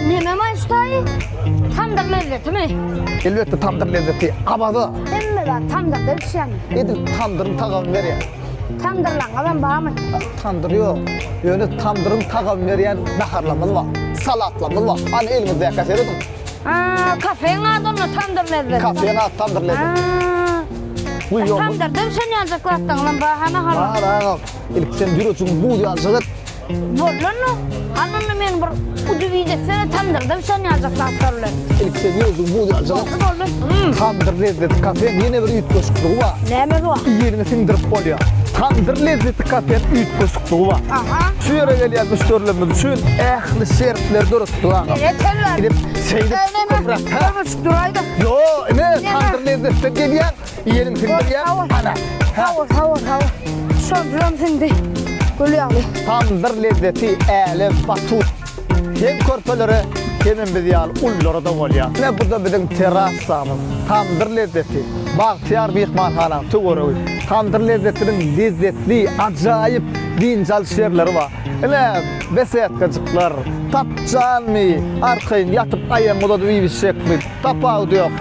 Neme maýyşdaýy? Tamdyr lezzetimi? Elbetde tamdyr lezzeti. Awaza. Hemme zat tamdyrda bişýärmi? Edil tamdyryň tagamyny berýär. Tamdyrlaňyzam barmy? Tamdyr ýok. Ýöne tamdyryň tagamyny berýän naharlarymyz bar. Salatlarymyz bar. Hany eliňizdäkä serediň. Haa, kafeň ady onda Tamdyr lezzeti. Kafeň ady Tamdyr lezzeti. Haa. Bu ýol. Tamdyrda bişen ýaljak zatlaryňyzam bar, ha naharlar? Bar agam. Ilki sen ýürejiňi buz ýaljak et. Boldy onda. Hany onda meni bir ujup etsene tamdyrda bişen ýaljak zatlar bilen. Ilki sen ýürejiňi buz ýaljak et. Boldy, boldy. Hmm. Tamdyr lezzeti kafeň ýene bir üýtgeşikligi bar. Nämesi bar? Iýeniňi siňdirip bolýar. Tamdyr lezzeti kafeň üýtgeşikligi bar. Aha. Şu ýere gelýän müşderilerimiz üçin ähli şertleri döretdik agam. Berekella. Gidip şeýdip köpräk. Köpräk duraýda. Ýo, ine tamdyr lezzetden gelýän. Iýeniň siňdirýär. Ana. Sag bol, sag bol, sag bol. Şondan siňdi. Gül ýaly. Tamdyr lezzeti älem batut. Hem körpelere, hemem biz ýaly ululara-da bolýar. Ine bu-da biziň terrasamyz. Tamdyr lezzeti. Bagtyýar myhmanhanaň töweregi. Tamdyr lezzetiniň lezzetli, ajaýyp dynç alyş ýerleri bar. Ine, besetkajyklar, tapjanmy, arkaýyn ýatyp aýagyňy uzadyp iýip-içjekmi, tapawudy ýok.